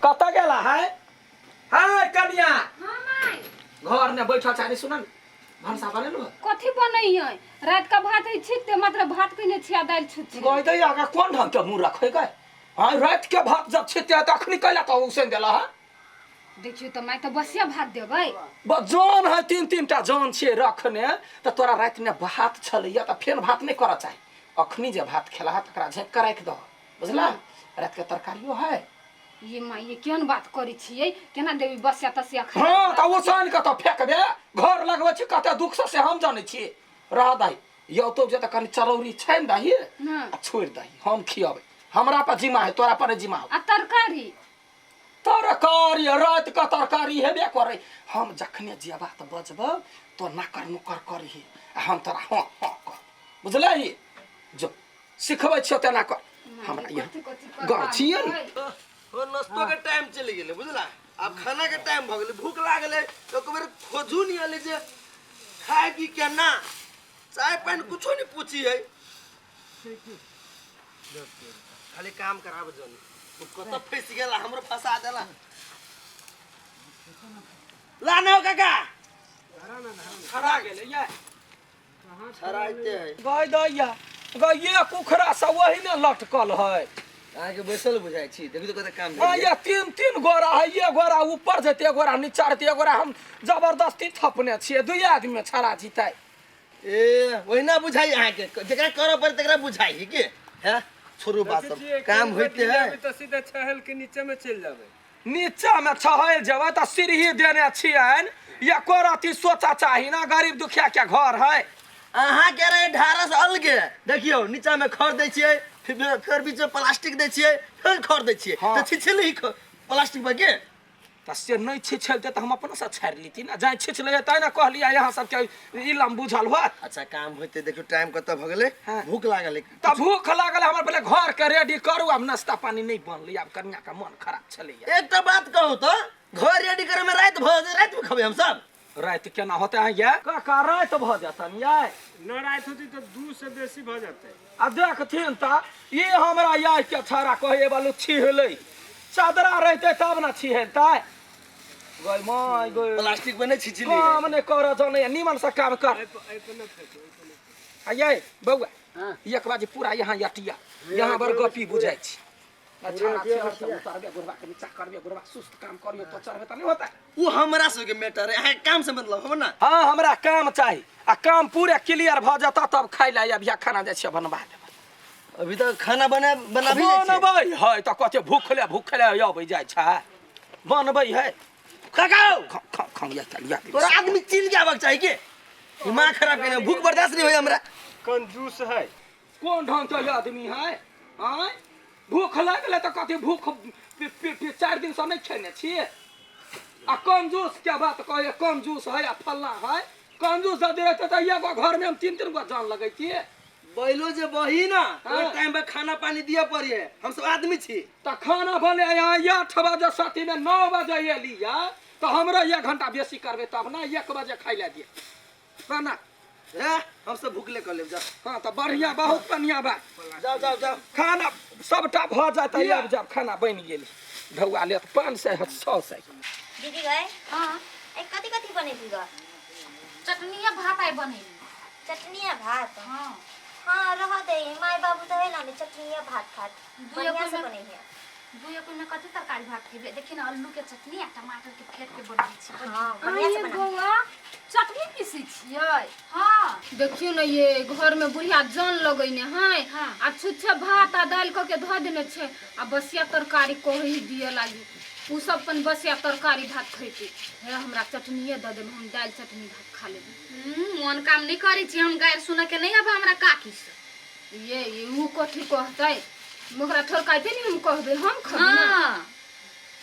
कतऽ गेला है है कनिया? हाँ माय। घर ने बैठल छै, सुन ने, भनसा बनेलु? कथी बनैयै? रात का भात है छिते, मात्र भात कने छिया, दालि छुच्छे। गय दै आगा कोन ढंग के मुँह रखै गय? हाँ, रात के भात जब छिते त अखनी कैला त उसन देला है? देखियौ त माय, त बसिया भात देबै। जन है, तीन तीन टा जन छियै रखने, त तोरा राति में भात छलैया त फेन भात नहीं करऽ चाही। अखनी जे भात खेला है तकरा झाँपि के राखि दह, बुझला? राति के तरकारियो है। ये माय, ये केहन बात करै छियै? केना देबै बसिया तसिया खाय? हाँ, त उसन के त फेंक दे। घर लगबै छी कते दुख से, से हम जानै छी। रह दही, यौ तो जे त कनि चरौरी छानि दही आ छोड़ि दही, हम खियबै। हमरा पर जिम्मा है, तोरा पर जिम्मा हो। आ तरकारी? तरकारी राति के तरकारी हेबे करै। हम जखने जेबा तऽ बजबौ तो नकर नुकर करही आ हम तोरा हँ हँ कर, बुझलही? जो सिखबै छियौ तेना कर। हमरा यहाँ घर छियै ने। हो, नाश्तो के टाइम चलि गेलै, बुझला? आब खाना के टाइम भऽ गेलै, भूख लागलै। एक बेर खोजू नहीं एलै जे खाय की केना, चाय पानि कुछो नहीं पूछी है, खाली काम कराबे जन। कतऽ फंसि गेला, हमरो फंसा देला। ला ने हो काका। छड़ा गेलै ये। छड़ाइते है। गय दैया गय, ये कुखरा सब वही ने लटकल है। अहाँके बैसल बुझाइ छी, देखू तऽ कते काम हाँ। भेल। ये तीन तीन गोरा है, ये गोरा ऊपर जेतै, एक गोरा नीचा रहतै, एक गोरा हम जबरदस्ती थपने छियै, दुइये आदमी में छड़ा जीतै। ए, ओहिना बुझाइ अहाँके, जकरा करऽ पड़े तकरा बुझाइ है के है। छोड़ू बात सब, काम होइते है। तऽ सीधा छहल के नीचे में चलि जाबै। नीचा में छहल जेबै तऽ सीढ़ी देने छियनि, एको रत्ती सोचा चाही ना, गरीब दुखिया के घर है। अहाँके रहे ढारस अलगे। देखियौ, नीचा में खर दै छियै, फिर फेर बीच में प्लास्टिक दै छियै, फेर खर दै छियै। हाँ। तऽ छिछली प्लास्टिक पर के तऽ से नहि छिछलतै तऽ हम अपनोसँ छाड़ि लेती ने। जाय छिछलै तैँ ने कहलियै अहाँ सबके इलम बुझल होत। अच्छा, काम होइते। देखियौ, टाइम कतऽ भऽ गेलै। हाँ। भूख लागल है। तऽ भूख लागल हमर, पहिले घरके रेडी करू। आब नाश्ता पानी नहि बनलै, आब कनियाके मन खराब छलैया। एकटा बात कहू तऽ, घर रेडी करे में राति भऽ जेतै, राति में खबै हमसब? राति केना होतै अहाँ ये काका? राति भऽ जेतन ये। न राति होती तऽ 2 से बेसी भऽ जेतै। आ देखथिन तऽ ई हमरा याद के छाड़ा कहे वालू छिहलै, चादरा रहतै तब ने छिहलतै। गय माय गय। प्लास्टिक पर नहि छिछली। काम नहि करऽ जनैया, निमन से काम कर। आ ये बौआ, एक बाजी पूरा यहाँ यटिया यहाँ बड़ गपी बुझाइ छी। अच्छा, उतारबे गोरबा के नीचा करबे, गोरबा सुस्त काम करियो तो चढ़बे तऽ नहि होतै। ओ हमरा सबके मैटर है, अहाँके काम से मतलब हो ना। हाँ, हमरा काम चाही आ काम पूरे क्लियर भऽ जेतऽ तब खाइ लए अभिया। खाना जाइ छियै बनबा देबै। अभी तक खाना बना बनाबी जाइ छियै? बनबै है तऽ कते भूखले भूखले अबै जाइ छै, बनबै है। काका। खाउ खाउ खाउ, या चल या। तोरा आदमी चिन्ह के आबक चाही के दिमाग खराब केने, भूख बर्दाश्त नहीं होय हमरा। कंजूस है। कोन ढंग के आदमी है? आँय, भूख लागलै तऽ कथी भूख 4 दिन से नहि खेने छियै आ कंजूस के बात कहे, कंजूस है आ फल्ला है। कंजूस यदि रहतै तऽ एगो घरमे हम तीन तीन गो जान लगैतियै। बैलो जे बही ना, हाँ। ओहि टाइम पे खाना पानी दिया पड़ी है, हम सब आदमी छी। तऽ खाना बने यहाँ 8 बजे सतीमे 9 बजे एली तऽ हमरो 1 घंटा बेसी करबै तब ने 1 बजे खाइ लए दिअ खाना। हे, हम सब भूखले कर लेब, जाओ। हाँ, तऽ बढ़िआँ, बहुत बढ़िआँ बात। जाओ जाओ जाओ। खाना सबटा भऽ जाता। आब जब खाना बनि गेल, ढौआ लेत 500 600। दीदी गए? हाँ। ए, कथी कथी बनेबी ग? चटनी आ भात आइ बनेली। चटनी आ भात? हाँ। हाँ, रह दे, माय बाबू तऽ है ना, चटनी आ भात खात। दुइयो बढ़िया से कोइमे बने है। दुइयो कोइमे कथी तरकारी भात खेबै? देखी ने, आलू के चटनी आ टमाटर के फेट के बनबै छी। हाँ, बढ़िया से बना। बौआ, चटनी पीसै छियै? हाँ। देखियौ ने, ये घर में बुढ़िया जन लगैने है। हाँ। आ छुच्छे भात आ दालि कऽ के धऽ देने छै आ बसिया तरकारी कही दिअ लागी। उ सब अपन बसिया तरकारी भात खैतै। हे, हमरा चटनिये दऽ देब, हम दालि चटनी भात खा लेबै। मोन काम नहि करै छी, हम गारि सुनऽ के नहि आब हमरा काकी से। ये उ कथी कहतै? ओकरा थोड़काइते ने हम कहबै, हम खबै ना। हाँ,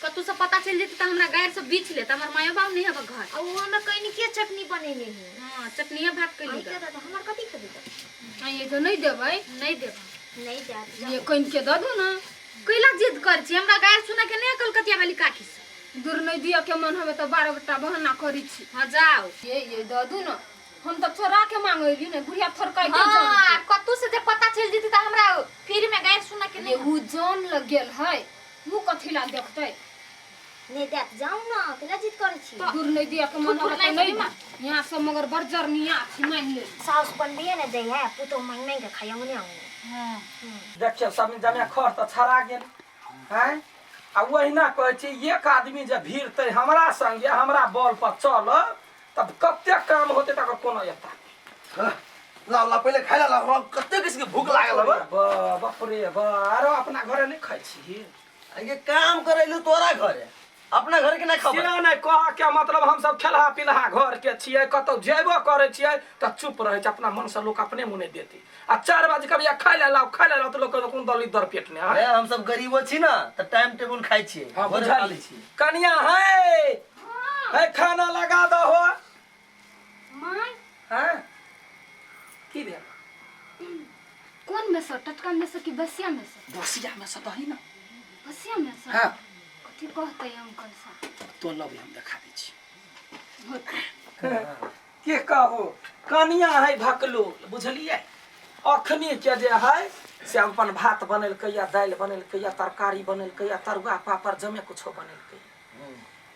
कतौ से पता चलि जेतै तऽ हमरा गारि सब बीछ लेत, हमर मायो बाप नहि हबे घर। आ उ हमरा कहनी के चटनी बनेने है? हाँ, चटनिये भात आई कैली। के दादा, हमर कथी खेबी तऽ? आ ये तऽ नहि देबै। नहि देब। नहीं जात। ये कनि के दऽ दू ने। कैला जिद करै छी? हमरा गारि सुनऽ के नहि कलकतिया वाली काकी से। दूर नहि दिअ के मन हवे तऽ 12 गोटा बहाना करै छी। हाँ, जाओ। ये दऽ दू ने, हम तऽ चोरा के मांगेली ने, बुढ़िया थोड़काइते। हाँ, कतौ से जे पता चलि जेतै तऽ हमरा फ्री में गारि सुनऽ के ये नहि। उ जान लग गेल है, उ कथी ला देखतै? नहि देत जाउ ने, केना जिद करै छी? दूर नहीं दिया के मन थुथुर होगा नहीं तो नहीं सही माँ। यहाँ सब मगर बड़ जरनिया छी मान ले। साउस बनबैए ने दै है, पुतोह मांगि मांगि के खाइ अंगने अंगने। देखियौ सब जमे खर तऽ छड़ा गेल हैं। आ ओहिना कहै छी, एक आदमी जे भीड़तै हमरा संगे, हमरा बल पर चल, तब कते काम होतै तकर कोनो एता। लाओ लाओ, पहिले खाइ ला लाओ, हमरा कते किसी के भूख लागल हबे। बाप रे बा, आरो अपना घरे नहि खाइ छी? ये काम करैलू तोरा घरे, अपना घर के ना खबर। से नहि कह के मतलब, हमसब खेलहा पिलहा घर के छियै, कतौ जेबो करै छियै तऽ चुप रहै छै, अपना मन से लोक अपने मुने देतै। आ 4 बजे कभी खाइ ले लाओ, खाइ ले लाओ, तऽ लोक कहत कोन दलित दर पेट ने। अरे हम सब गरीबो छी ना तऽ टाइम टेबुल खाइ छियै। हाँ, भोरे बुझल। खा लै छियै। कनिया है, है खाना लगा दहो। माय। हाँ, की भेल? कोन में से, टटका में से कि बसिया में से? बसिया में से दही ना। बसिया में से? हाँ। कथी कहते अंकल साहब? तो लब हम देखा दै छी। होतै। के कहू, कनिया है भकलो, बुझलियै? अखनी के जे है से अपन भात बनेलकै या दालि बनेलकै या तरकारी बनेलकै या तरुआ पापड़ जमे कुछो बनेलकै।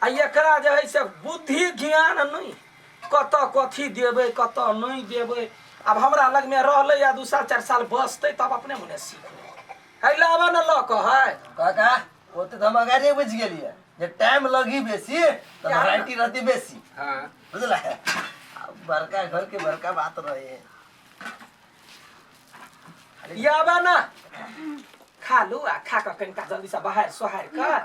आ एकरा जे है से बुद्धि ज्ञान नहि, कतऽ कथी देबै कतऽ नहि देबै। आब हमरा लगमे रहलै या 2 साल 4 साल बसतै तब अपने मने सीख लेतै। है लाबऽ ने लऽ कऽ है। काका, ओते तऽ हम अगाड़िए बुझि गेलियै जे टाइम लगी बेसी तऽ वेराइटी रहती बेसी। हाँ। बुझला, आब बड़का घर के बड़का बात रहे। याबा ना खा लू, आ खा कऽ कनिका जल्दी से बाहर सोहार कऽ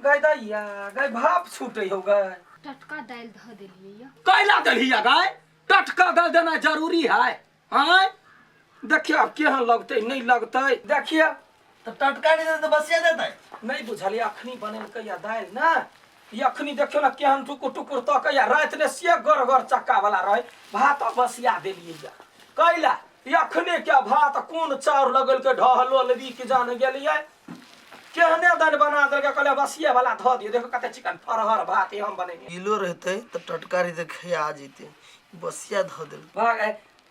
गय दैया गय, भाप छूटे हो गय। टटका दालि धऽ देलियै यऽ। कैला देलही गय? टटका दालि देना जरूरी है? आँय, देखियौ आब केहन लगतै नहि लगतै, देखियौ। तऽ टटका नहि देतै तऽ बसिया देतै। नहि बुझलियै, अखनी बनेलकै या दालि ने, ई अखनी देखियौ ने केहन टुकुर टुकुर तकै या, राति ने से गड़ गड़ चक्का वाला रहै भात, बसिया देलियै या कैला? ई अखने के भात कोन चाउर लगेलकै ढहलो लेबी कि जान गेलियै, केहने दालि बना देलकै। कहलियै बसिये वाला धऽ दियौ, देखो कते चिकन फरहर भात ई हम बनेलियै। किलो रहतै तऽ टटका रहतै खिया जेतै, बसिया धऽ देलकै। भाग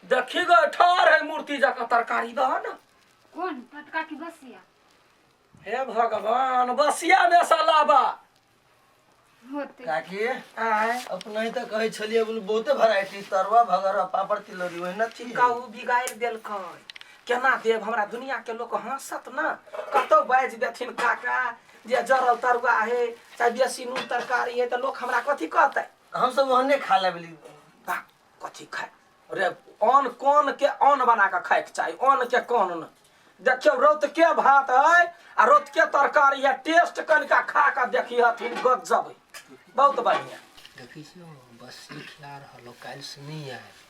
देखी गो, ठाढ़ है मूर्ति जकाँ, तरकारी दह ने। कोन, टटका की बसिया? हे भगवान, बसिया में से लाबा। होतै। काकी। आँय। अपने ही तऽ कहै छलियै बोलू बहुते वेराइटी तरुआ भगरवा पापड़ तिलौरी ओहिना छी। कहू बिगाड़ि देलकै, केना देब? हमरा दुनिया के लोक हंसत न, कतौ बाजि देथिन काका जे जरल तरुआ है चाहे बेसी नून तरकारी है, तऽ लोक हमरा कथी कहतै? हम सब ओहने खा लेबली। बा, कथी खाय रे? अन्न कोन के अन्न बना कऽ खायके चाही, अन्न के कोन न। देखियौ रौत के भात है आ रौत के तरकारी है, टेस्ट कनिका खा कऽ देखी हथिन, गजब है, बहुत बढ़िया। देखै छियौ, बस ई खिला रहल हौ, काल्हि से नहि आयब।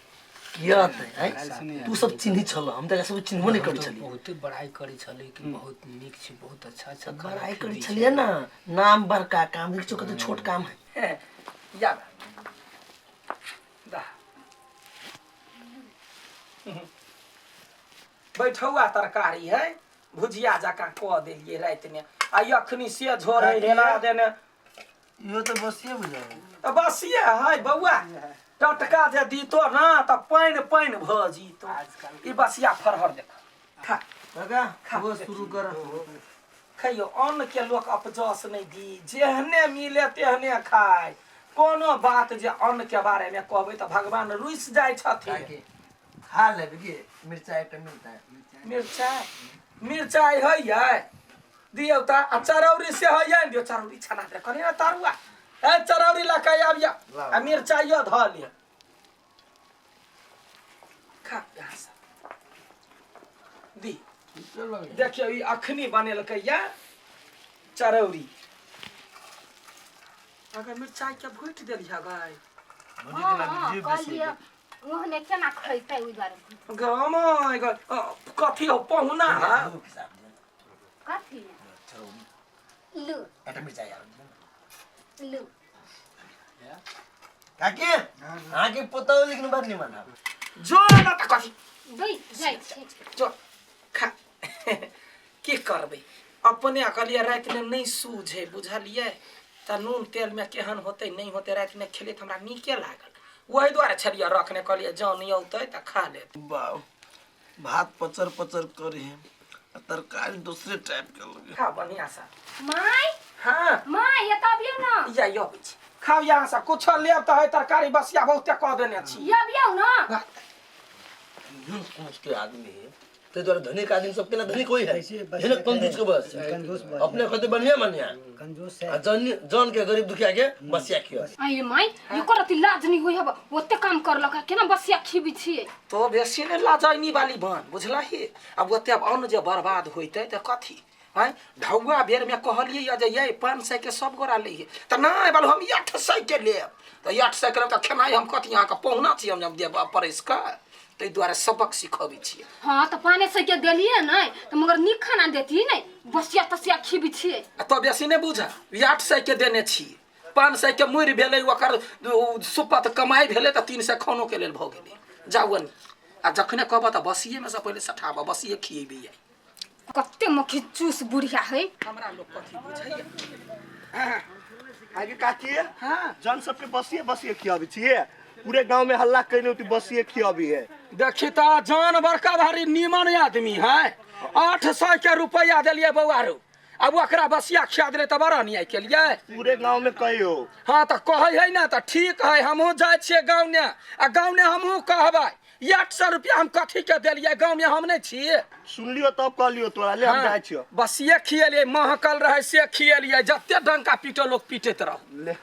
किया अतै आँय? तू सब चिन्है छल, हम तऽ एकरा सब चिन्हबो नहि करै हम तऽ छलियै। बहुते बड़ाइ करै छलै कि बहुत नीक छै, बहुत अच्छा अच्छा खाना बड़ाइ करै खिबै छै। छलियै ने, नाम बड़का काम देखै छियौ कते छोट काम है। या दा बैठौआ तरकारी है, भुजिया जकाँ कऽ देलियै रातिमे, आ अखनी से झोर है हेला देने। इहो तऽ बसिये बुझाइ। तऽ बसिये है बौआ, टटका जे दीतो ना तऽ पानि पानि भऽ जीतो। ई बसिया फरहर देख, खा। काका, खबो शुरू कर। खैयौ, अन्न के लोक अपजस नहि दी, जेहने मिले तेहने खाय। कोनो बात जे अन्न के बारे में कहबै तऽ भगवान रुसि जाइ छथिन। काकी, खा लेबै की मिरचाइ एकटा मिलतै? मिरचाइ, मिरचाइ है यै, दियौ तऽ। आ चरौरी से है यै, दियौ चरौरी छना दे कनि ने तरुआ। ए चरौरी लऽ कऽ आबियौ आ मिरचाइयो धऽ लिअ। खा यहाँ से दी। देखियौ ई अखनी बनेलकै या चरौरी। अगर मिरचाइ के भुटि देलियै गाय। हाँ, कहलियै ओहने केना खैतै, ओहि दुआरे। गमाय ग, कथी हो पहुना है? कथी लू? एकटा मिरचाइ आरो दियौ ने। लू। काकी, अहाँके पुतहु लेकिन बड़ निमन है। जो न तऽ कथी दै जाइ छी। जो खा। की करबै, अपने कहलियै रातिमे नहि सूझे, बुझलियै? तऽ नून तेलमे केहन होतै नहि होतै, रातिमे खेलियै तऽ हमरा नीके लागल, ओहि दुआरे छलियै रखने, कहलियै जँ नहि औतै तऽ खा लेत। बाप, भात पचर पचर करे है आ तरकारी दूसरे टाइप के लगे। खा बढ़िआँसँ। माय। हाँ। माय, एतऽ या अबै छी खाउ यहाँ से कुछो लेब तऽ है तरकारी बसिया बहुते कऽ देने छी ये अबियौ ना सोच के आदमी है ताहि दुआरे धनिक आदमी सब केना धनिक होई है धनिक कंजूस के बस अपने कहते बढ़िया बढ़िया कंजूस है आ जन जन के गरीब दुखिया के बसिया खिया आई माई एकर अति लाज नहीं होई हब ओते काम करलक केना बसिया खीबी छियै तो बेसी ने लाजैनी वाली बन बुझलही अब ओते अब अन्न जे बर्बाद होइतै तऽ कथी आँय ढौआ बेरमे कहलियै यऽ जे ये 500 के सब गोरा लैहे तऽ नहि बालू हम 800 के लेब तऽ 800 के लेब तऽ खेनाइ हम कथी अहाँके पहुना छी हम जब देब परसि कऽ ताहि दुआरे सबक सिखबै छियै हाँ तऽ 500 के देलियै नहि तऽ मगर नीक खाना देती नहि बसिया तसिया खीबी छियै आ तो बेसी नहि बुझ 800 के देने छी 500 के मुड़ि भेलै ओकर सुपत कमाइ भेलै तऽ 300 खानोके लेल भऽ गेलै जाउ अनी आ जखने कहबह तऽ बसिएमे सँ पहिले सठाबह बसिए खिएबै आइ कते मक्खी चूस बुढ़िया है हमरा लोक कथी बुझैया आगे काकी हाँ जन सबके बसिए बसिए खियाबी छियै पूरे गांव में हल्ला कइने होती बसिए खियाबी है देखी तऽ जान बड़का भारी नीमन आदमी है 800 के रुपया देलियै बौआरू अब ओकरा बसिया खिया देले तऽ बड़ा अन्याय केलियै पूरे गांव में कहियो हाँ तऽ कहै है ने तऽ ठीक है हमहूँ जाइ छियै गाँवने आ गाँवने हमहूँ कहबै 800 रुपया हम कथी के देलियै गाँवमे हम नहि छी सुनलियो तब कहलियो तोरा ले हम हाँ, जाइ छियो बसिए खिएलियै महकल रहै से खिएलियै जते डंका पीटो लोक पीटैत रहू ले।